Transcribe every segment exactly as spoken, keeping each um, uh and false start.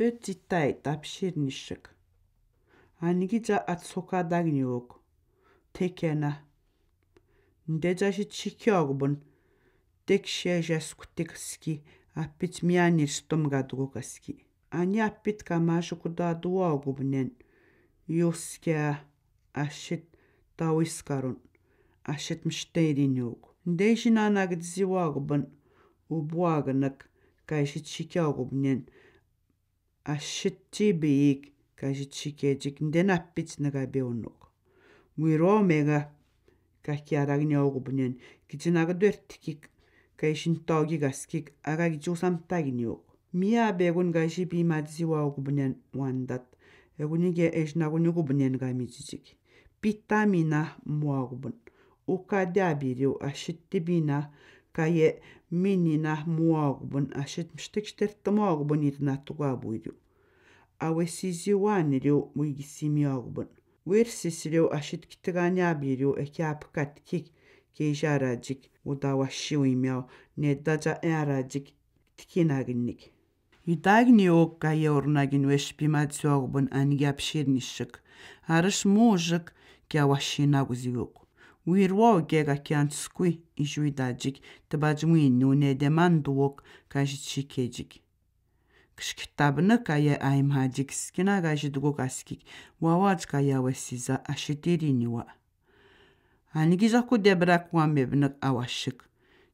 Pötsi tai tapshirnishek. Anigi ja atsokadagniuk. Tekena. Nde ja shitshiki okubun. Tekshe ja skutik ski. Apit mianir stom gadu kaski. Ani apit kama shukudadu okubnen. Yuskia ashit tawiskarun. Ashit mshteiriniuk. Nde shinanagdzi okubun. Ubuagnak. Kai shitshiki okubnen. Ashit tibiik, kai shitshikejik, nde napit nakabeunuk. Wiro mega, kakiaragni okubnen, kitinagdwertikik, kai shintogi kaskik, aga kijusamtagniuk. Mia begun kai shibimadzi okubnen wandat, egunike eshnagun okubnen kamijijik. Pita mina muakubun. Uka diabiriu ashit tibina, kaye minina muakubun ashit mshtikshterta muakubun irnatuka buriu. Awe sizi waniriu wigisi miakubun. Wir sisiriu ashit kitigani abiriu ekiapkatkik, keijarajik, udawashiwi miau, nedaja earajik, tikinagnik. Idagniuk kaye ornagin wesh pimadzi okubun anigi apshirnishek. Arish mujik kia washinaguziuk. Wir woke kakianskui ijuidajik tebaj mwinu ne demanduuk kajitshikejik. Kishkitabne kaye aimhajik skina kajiduguk askik. Wawaj kaye awe siza ashitiriniwa. Anigi jaku debrak wamebnak awashik.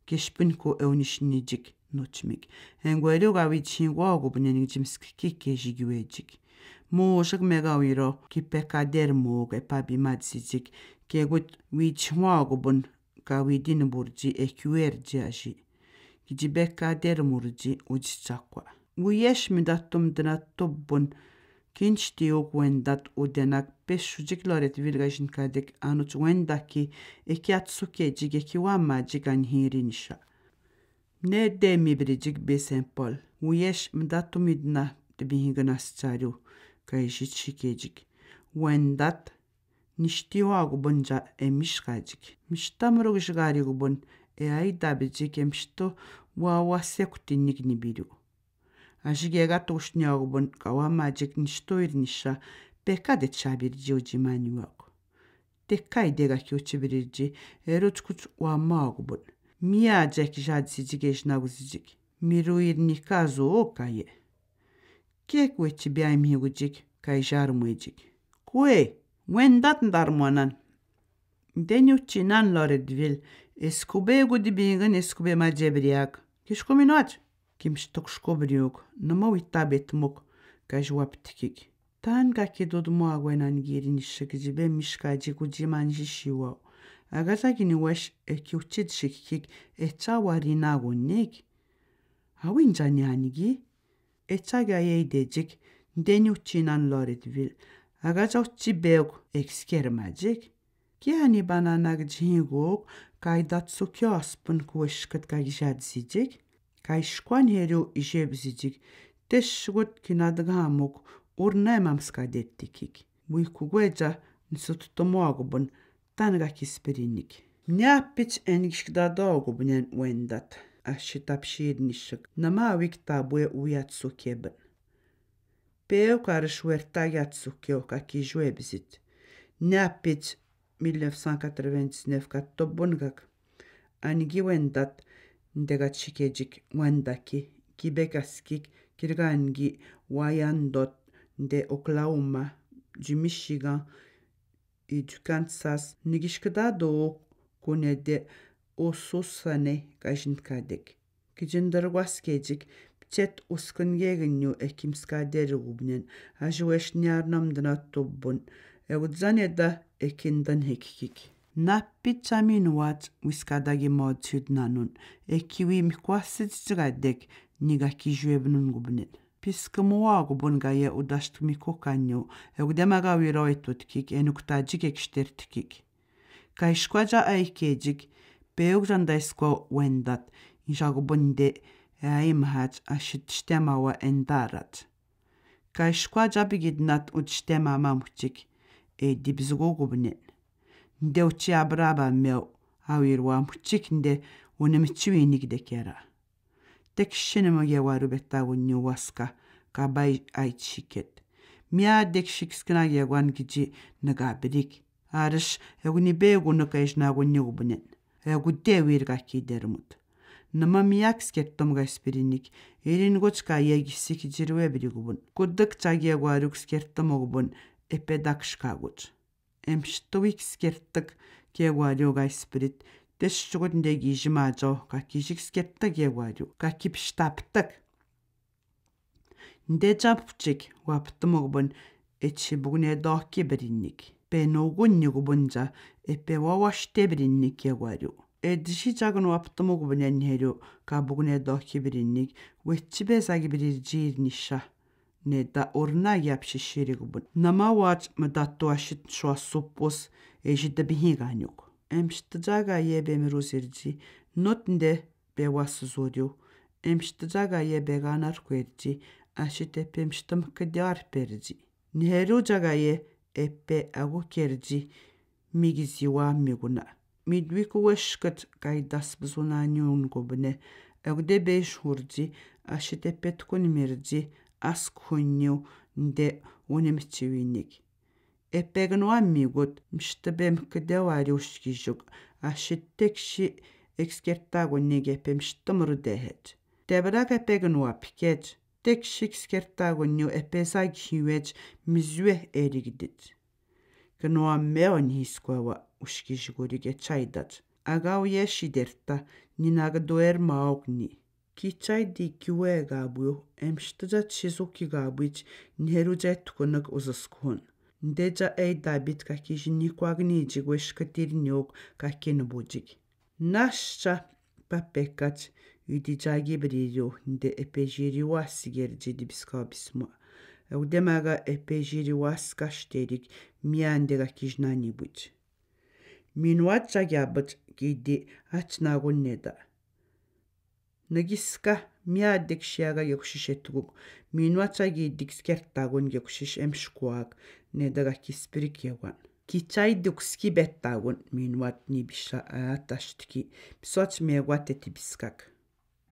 Kishpin ku eunishnijik, nochmik. Engweriu kawijingu okubnen jimskiki kejigiwejik. Mujik mega wiro, kipekader muk epabimadjijik. Kegut wijingu okubun, kawidin burji ekiwer jaji. Kijibekader murji ujichakwa. Uyesh midatum dina tubun, kinchtiuk wendat udenak peshujik loret vilgajin kadek anuch wendaki, ekiatsukejik ekiwamajik anhirinisha. Nede mibrijik be Saint Paul. Uyesh midatum idna tebihingnas chariu, kajitshikejik. Wendat, nishti okubun ja emishkajik. Mishtamruk jikari okubun, e aidabijik emishto wawasekutinnik nibiriu. Ajik egatushni okubun, kawamajik nishto irnisha, pekade chabirji ujimani wako. Tekaide kakiuchi birji, eruchkuch wama okubun. Mia jek jadisijik ejnagusijik. Miru irnikazu okaye. Kek wechi bia imhigujik, kaijarmwejik. Kue, wendat ndarmwanan. Deni uchinan loret vil, eskube gudibingan eskube majebriak. Kishkuminwaj. Kimshtukshkubriuk, numa witabetmuk, kajwaptikik. Tan kakidudmua gwenan girinishik jibe mishkajik ujiman jishiwau. Agajagini wesh ekiuchid shikik, echa warinagunik. Awinjani anigi. Echa gayeidejik, deni uchinan loret vil. Agaja uchibeuk, ekskermajik. Kiani bananag jihinguk, kaidatsukios pun kueshkat kagijadisijik. Kaishkwan heriu ijebisijik. Teshgut kinadgamuk, urnaemamskadettikik. Wikugweja, nsututumogubun, tangakispirinik. Niapich engishkdadogubun en wendat. Ashitapshirnishik. Namawik tabwe wiatsukebun. Peu karishwertagiatsukeu kakijuebsit. Niapich mille neuf cent quatre-vingt-dix-neuf katobon gak. Anigi wendat, nde gatshikejik, wendaki, kibekaskik, kirgangi, wayandot, nde Oklahoma, ji Michigan, i ji Kansas, nigishkdado, kunede, osusane, kajintkadek. Kijindargwaskejik, pichet uskun gegin yu ekimskader gubnen, ajuesh niarnam dna tubun, eudzaneda ekindan hekikik. Napichamin wach wiskadagi mochud nanun, ekiwi mikwasit jigadek, nigakijuebnun gubnen. Piskumuwa gubun gaye udasht mikokanyu, eudemagawiro etutkik, enuktajik ekshtertkik. Kaishkwaja aikejik, peuk jandaiskwa wendat, injagubunde, e aimhach ashit shtemawa endarat. Kaishkwaja bigidnat ut shtema mamuchik, e dibzgu gubnen. Nde uchi abraba meu, awirwa muchik nde, unimchiwinik dekera. Tekshini moge waru betagun yu waska, ka bai aitihiket. Mia dek siksikina kekoan kiji nakabirik. Aris, ekuni be kunuk aisnakunnikubunen. Ekute wir kaki dermut. Nama mia kiskertom ka spirinik, irin koj ka iai kisikijirwe birikubun. Kutuk jaki ekoariu kiskertom okubun, epe dak sikakoj. Emshtewi kiskertek kekoariu ka spirit, te sikut nde kiji majo, ka kiji kiskertek kekoariu, ka kipstaptek. Nde jabjik, waptem okubun, echi bukun edo ki birinik. Pe nukun nikubun ja, epe wawaste birinik kekoariu. Edisi jaken waptem okubun en heru, ka bukun edo ki birinik, wechi be saki birirjir nisha. Neda orna yapsisiri kubun. Nama waj madatua sit sua supus, eji de bihi kanyuk. Emshteja ka ie be mirusirji, not nde be wasuzuriu. Emshteja ka ie be kanar kwerji, asit epe mshtem kediar perji. Niheru ja ka ie epe agu kerji, mikiziwa mikuna. Midwi kuwesket ka idas bzuna niun kubune. Agu de be ishurji, asit epe tkun mirji, ask hunniu nde unimchiwinik. Epe kenoa migut, mshtebe mkede wari ushkijuk, asit tekshi ekskertakunik epe mshtem rudehej. Tebrak epe kenoa pikej, tekshi ekskertakuniu epe sa kihiwej mzwe erigdij. Kenoa meo nihiskwawa ushkijikurik e chaidaj. Aga uye shiderta, nina kdoer maokni. Ki chaidi kiwe kabwiu, emshteja chisu ki kabwij, niheru ja etkunek uzaskuhon. Ndeja ei Dabid ka kiji nikwakni jik weshketir niuk ka kinbujik. Nasha papekaj, idi jagi bririu, nde epe jiri wasi kerji dibiska bisma. Eudemaga epe jiri wasi kashtirik, mia nde ka kiji nanibwij. Minwat jagi abaj, kidi achnakun neda. Nagiska, mia dek shiaga ge kushish etkuk. Minwat jagi dik skertakun ge kushish emshkwak, neda ka kisprik ge wan. Ki chai duk ski betakun, minwat ni bisha a tashtki. Biswat me gwat eti biskak.